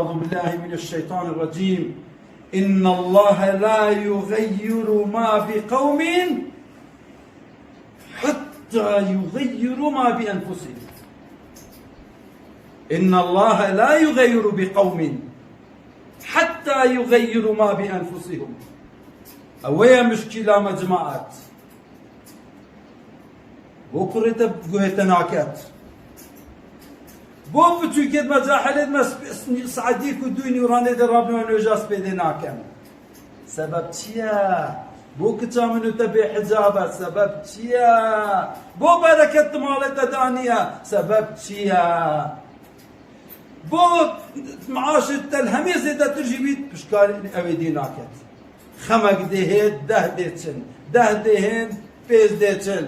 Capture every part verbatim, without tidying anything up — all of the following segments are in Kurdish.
أعوذ بالله من الشيطان الرجيم. إن الله لا يغير ما بقوم حتى يغيروا ما بأنفسهم. إن الله لا يغير بقوم حتى يغيروا ما بأنفسهم. Ew e muşkila me, cemaat. Bo kurê te guhê te naket. Bo piçûkêt me, cahilêt me, sp-, s-, saetî ku dû nîranê de rabin û nûja spêdê nakin. Sebeb çi ye? Bo kiça min û te bêhicab e, sebeb çi ye? Bo bereket di malê te de niye, sebeb çi ye? Bo maaşê te li hemê zêdetir jî bît, pişkarî ew ê dê naket. Xemek dê hê, deh dê çin. Deh dê hên, pênc dê çin.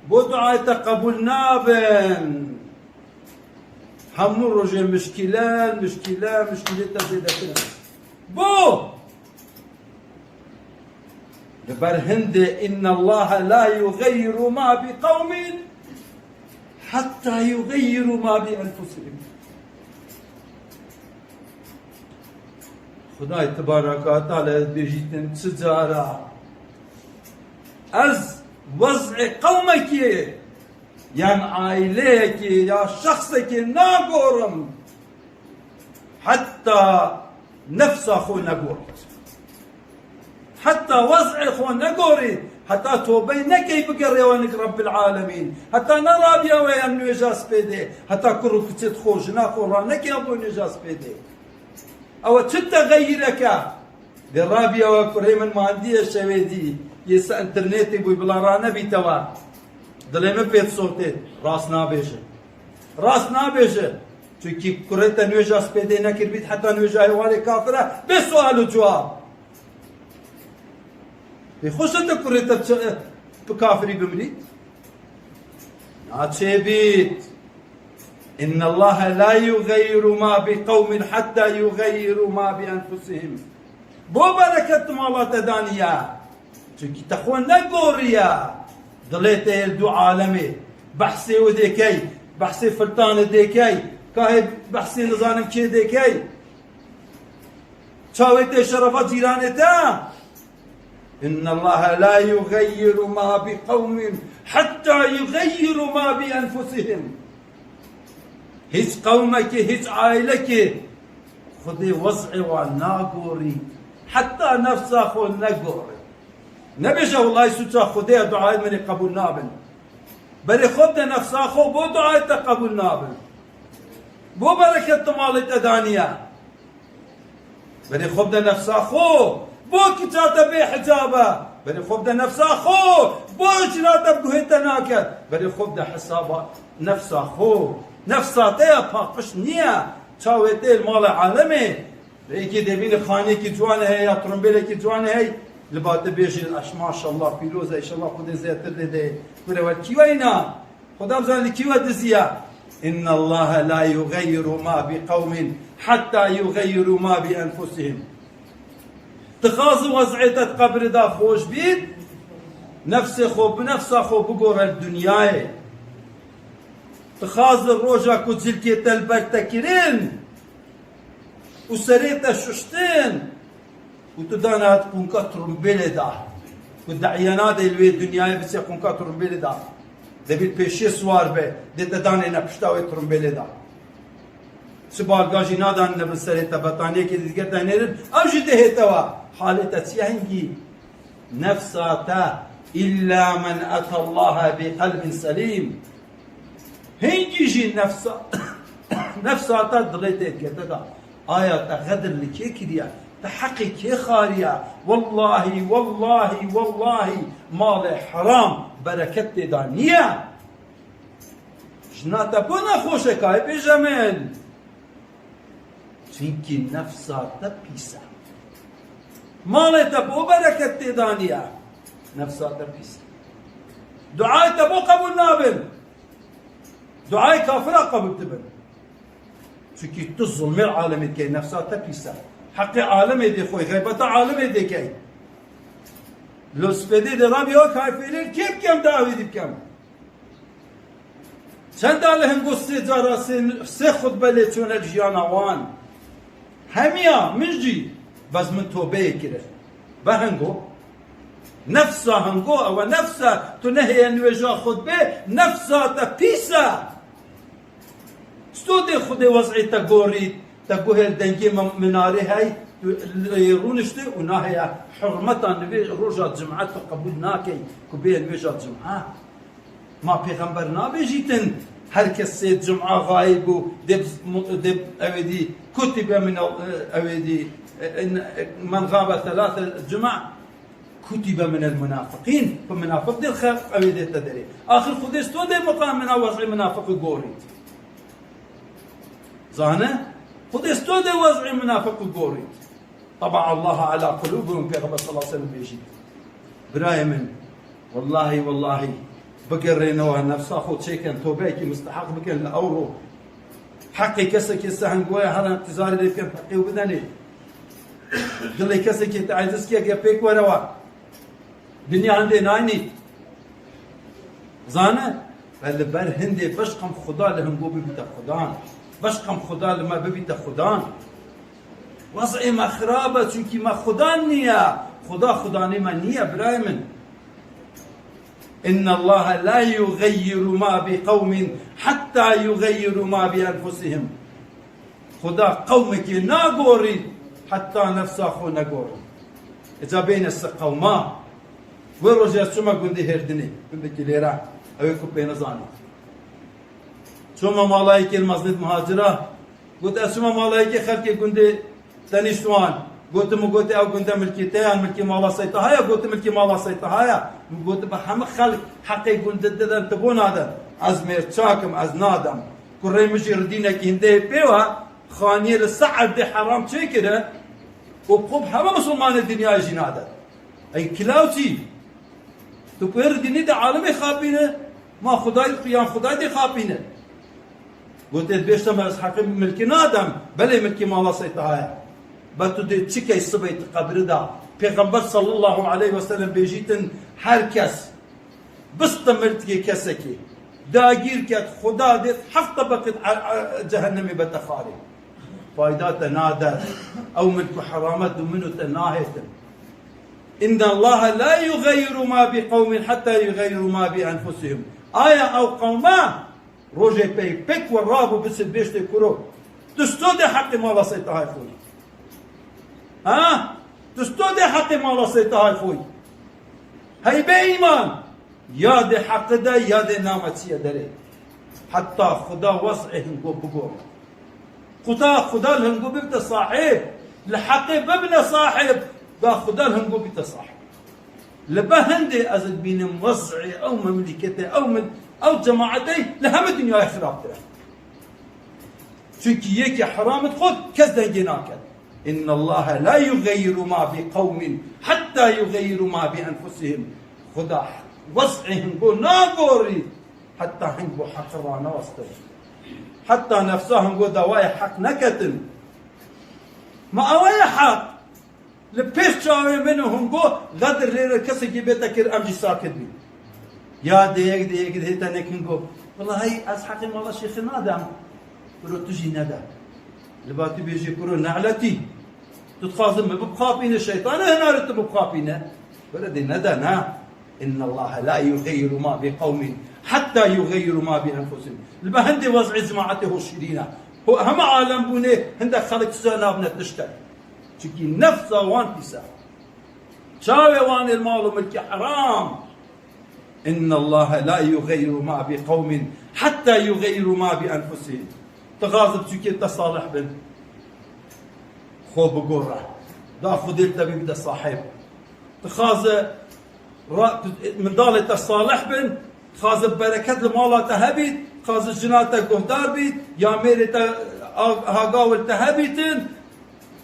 Bo duayê te qebûl nabin. Hemû rojê mişkîle, mişkîle, mişkîlê te zêdetir in. Bo! Li ber hindê, إن الله لا يغير ما بقوم حتى يغيروا ما بأنفسهم. Xudayê Tebaraka Teala bêjîtin çi cara ez wez'ê qewmekê yan aileyekê ya şexsekê nagorim. Heta nefsa xwe negorît. Heta wez'ê xwe negorît. Heta tobey nekey bigerê wenik Rebbil Alemîn. Heta nerabiya we ya nûja spêdê. Heta kur û kiçêt xwe, jina xwe ranekey bo nûja spêdê. Ew çi texeyireke? Dê rabiya we kurê min mandiye şevê dî. Yê se internetê bûy bila ranebîte we. Dilê min pê disotê. Rast nabêje. Rast nabêje. Çunkî kurê te nûja spêdê nekiribît heta nûja êwarê kafir e, bê sual û cewab. Pê xweş e te kurê te bi çi-, bi kafirî bimrît? Naçêbît. إن الله لا يغير ما بقوم حتى يغيروا ما بأنفسهم. Bo bereket di mala te daniye. Çunkî te xwe negoriye. Dilê te yê li du alemê. Behsê wê dê key, behsê filtanê dê key, kahê behsê nizanim kê dê key. Çavê tê şerefa cîranê te. إن الله لا يغير ما بقوم حتى يغيروا ما بأنفسهم. Hiç qewmekê, hiç ailekê Xwedê wez'ê wan nagorî, heta nefsa xwe negorî. Nebêje, "Wellahî sûca Xwedê ye, duayê min ê qebûl nabin." Berê xwe bide nefsa xwe, bo duayê te qebûl nabin. Bo bereket di malê te daniye. Berê xwe bide nefsa xwe, bo kiça te bê hicab e. Berê xwe bide nefsa xwe, bo jina te bi guhê te naket. Berê xwe bide hesaba nefsa xwe. Nefsa te ya paqij niye. Çavê te li malê alemê. Yekê dê bîne xaneyekî ciwan heye ya trumbêlekî ciwan heye. Li ba te bêjin, "Eş maşallah, pîroz e, înşallah Xwedê zêdetir lê de." Kure we kî weyna? Xwedê bizan li kî we diziya? إن الله لا يغير ما بقوم حتى يغيروا ما بأنفسهم. Dixwazi wez'ê te di qebrê de xweş bît, nefsê xwe bi nefsa xwe bigore li dinyayê. Dixwazi roja ku cilkê te li ber te kirin û serê te şuştin, û tu dana di qûnka trumbêlê de, ku dehiyana de li wê dinyayê biçe qûnka trumbêlê de, debî pêşiyê siwar be, dê te danêne pişta wê trumbêlê de. Çi balga jî nadanine bin serê te, betaniyekê dî digere te nêrin, ew jî dihête we. Halê te çi ye hingî? Nefsa te, إلا من أتى الله بقلب سليم. Hingî jî nefsa, nefsa te dilê te dikete de, aya te xedir li kê kiriye, te heqê kê xariye? Wellahî, wellahî, wellahî, malê heram bereket tê de niye. Jina te bo nexweş e, kayê bêje min. Çunkî nefsa te pîs e. Malê te bo bereket tê de niye. Nefsa te pîs e. Duayê te bo qebûl nabin. Duayê kafira qebûl dibin. Çunkî tu zulmê alemê dikey, nefsa te pîs e. Heqê alemê dê xwey, xeybeta alemê dê key. Lo spêdê de rabî o kayfêlê kê bikem, dawî dî bikem. Çenda li hingo sê cara sê, sê xutbe lê çûne li jiyana wan. Hemiya min jî, bes min tobeyê kire. Be hingo. Nefsa hingo, ewe nefsa, tu nehêye nuêja xwe dibe, nefsa te pîs e. Sto dê Xwedê wez'ê te gorît, te guhêr dengê min-, minarê hey, tu lê rûniştê û nahêya hurmeta nivê roja cum'e tu qebûl nakey ku bê nuêja cum'e. Ma pêxember nabêjîtin, her kes sê cum'a xayîb bû, dê, dê, ew ê dî, kutibe min, ew ê dî, men xabe thelâthe cum'a, kutibe min el munafiqîn, ku munafiq dê xe-, ew ê dê te derê. Axir Xwedê sto dê muqamina wez'ê munafiqî gorît. Zane? Xwedê sto dê wez'ê munafiqî gorît. Taba Allaha ala qulubihim, Pêxember sallallahu aleyhi ve sellem bêjî. Birayê min, wellahî, wellahî, bigerênewa nefsa xwe çêkin, tobeyekî mistehaq bikin li ewro. Heqê kesekî se hingoya herin tizarê lê bikin, heqê û bidenê. Dilê kesekî te eciz kê, ge pêk were wa. Dinya hindê naynî. Zane? Ve li ber hindê beşqem Xuda li hingo bibîte Xudan. Beşqem Xuda li me bibîte Xudan. Wez'ê me xirab e, çunkî me Xudan niye. Xuda Xudanê me niye, birayê min. İnna Allaha la yughayyiru ma bi qawmin hatta yughayyiru ma bi enfusihim. Xuda qewmekê nagorî, heta nefsa xwe negorî. Eca bêne se qewma. Wê rojê ez çûme gundê Hêrdinê, gundekî lêre, ew ê ku pê nizanî. Çûme mala yekê li mezinê muhacira, got, ez çûme mala yekê xelkê gundê Tenîştwan. Gotim û gotê, ew gunde milkê te yan milkê mala Seytaha ya? Gotim, milkê mala Seytaha ya. Min gotibe, hemî xelk heqê gunde diden, tu bo naden? Ez mêrçak im, ez nadem. Kurê min jî ridînekî hindê pê wa, xaniyê li ser erdê heram çêkire û qop heme misilmanê dinyayê jî nade. Ey kilawçî, tu ku êr dînî de alimê xapîne, ma Xuday, yan Xuday dê xapîne. Gote, bêşte me ez heqê milkî nadem, belê milkî mala Seytaha ye. Be tu dê çi key sibê tu qebri de? Pêxember sallallahu aleyhi ve sellem bêjîtin, her kes Biste milkê kesekî. Dagîr ket, Xuda dê heft tebeqê e-, e-, cehennemê bete xarê. Fayda te nade. Ew milk û heramet û min û te nahêtin. Inna Allaha la yughayyiru ma bi qawmin hatta yughayyiru ma bi enfusihim. Aya ew qewme rojê pey pek we rabû bisit bêştê kuro. Tu sto dê heqê mala Seytahayê xwe yî. Ha? Tu sto dê heqê mala Seytahayê xwe yî. Hey bê îman! Ya dê heqi de, ya dê nama çiye derê. Heta Xuda wez'ê hingo bigore. Xuda, Xuda li hingo bibite sahib. Li heqê bibine sahib. Da Xuda li hingo bite sahib. Li be hindê ez dibînim wez'ê ew memlîketê, ew min, ew cemaetê li hemî dinyayê xirabtir e. Çunkî yekê heram dixwe, kes dengê naket. Inna Allaha la yughayyiru ma bi qawmin hatta yughayyiru ma bi enfusihim. Xuda wez'ê hingo nagorî heta hingo heqi ranewestin. Heta nefsa hingo dawayê heq neketin. Ma ew ye heq? Li pêş çavê min û hingo xedir lê re kesekî bête kir, em jî sakit bîn. Ya dê yek dê yek dê hête nekin go, wellahî ez heqê mala şêxê nadem. Kuro tu jî nede. Li ba tu bêjî kuro ne'letî. Tu dixwazin min bibixapîne, şeytanê hinarê tu bibixapîne. Were dê nede, ne. Inna Allaha la yughayyiru ma bi qawmin hatta yughayyiru ma bi enfusihim. Li be hindê wez'ê cemaetê ho şirîn e. Ho heme alem bûnê, hinde xelk size nabine tiştek. Çunkî nefsa wan pîs e. Çavê wan ê li mal û milkê heram. Inna Allaha la yughayyiru ma bi qawmin hatta yughayyiru ma bi enfusihim. Dixwaze biçûkê te salih bin. Xwe bigore. Da Xwedê li te bibite sahib. Dixwaze ra-, mindalê te salih bin, dixwaze bereket li mala te hebît, dixwaze jina te guhdar bît, ya mêrê te a-, hagawil te hebîtin,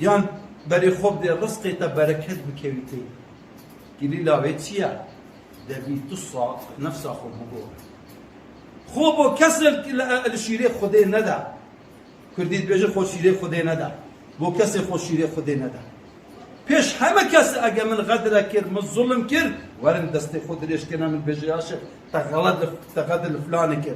yan berê xwe bidê rizqê te bereket bikewîtê. Gilîla wê çi ye? Debî tu sa-, nefsa xwe bigore. Xwe bo kesê li, li şîrê Xwedê nede. Kurdî dibêje xwe şîrê Xwedê nede. Bo kesê xwe şîrê Xwedê nede. Pêş heme kes ege min xedre kir, min zulm kir, werin destê xwe dirêj kene min bêje ya şêx, te xelet li, te xedir li filanê kir.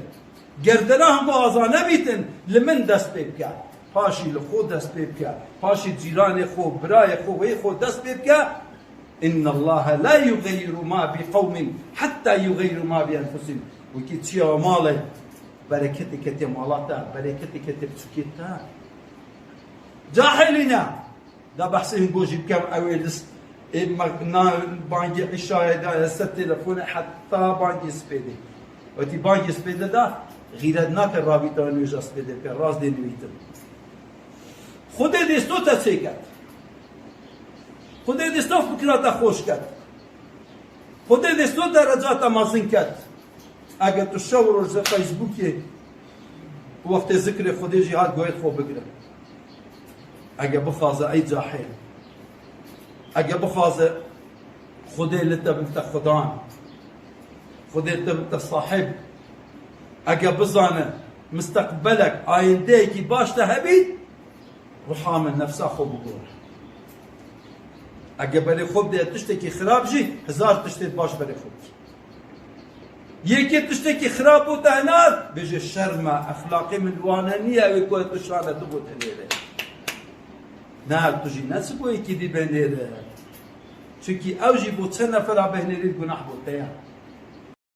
Ger dera hemû aza nebîtin, li min dest pê bike. Paşî li xwe dest pê bike, paşî cîranê xwe, birayê xwe, wê xwe dest pê bike. Inna Allaha la yugayyiru ma bi qewmin hatta yugayyiru ma bi enfusihim. Wekî çiya malê, bereketê ketiye mala te, bereketê ketiye piçûkê te. Cahilîne. Da behsê hingojî bikem, ew ê li s-, ê me-, na bangê îşayê de, ser telefonê heta bangê spêdê. Wekî bangê spêdê de, xîret nake rabîta nûja spêdê bike, rast dê nivîtin. Xwedê dêsto te çêket. Xwedê dêsto fikra te xweş ket. Xwedê dêsto dereca te mezin ket. Eger tu şev û roj li Facebookê wextê zikrê Xwedê jî hat guhêt xwe bigire. Eger bixwaze ey cahil. Eger bixwaze Xwedê li te bibite Xudan. Xwedê li te bibite sahib. Eger bizane misteqbelek, ayîndeyekî baş te hebî, ruha min, nefsa xwe bigore. Eger berê xwe bide tiştekî xirab jî, hezar tiştê baş berê xwe bide. Yekê tiştekî xirab bû te hinar, bêje şerm e, exlaqê min wane niye, ew ê ku tu şane tu bû te nêre. Ne, tu jî ne ji bo yekî dî bê nêre. Çunkî ew jî bo çend nefera bêhnêrî gunah bo te ye.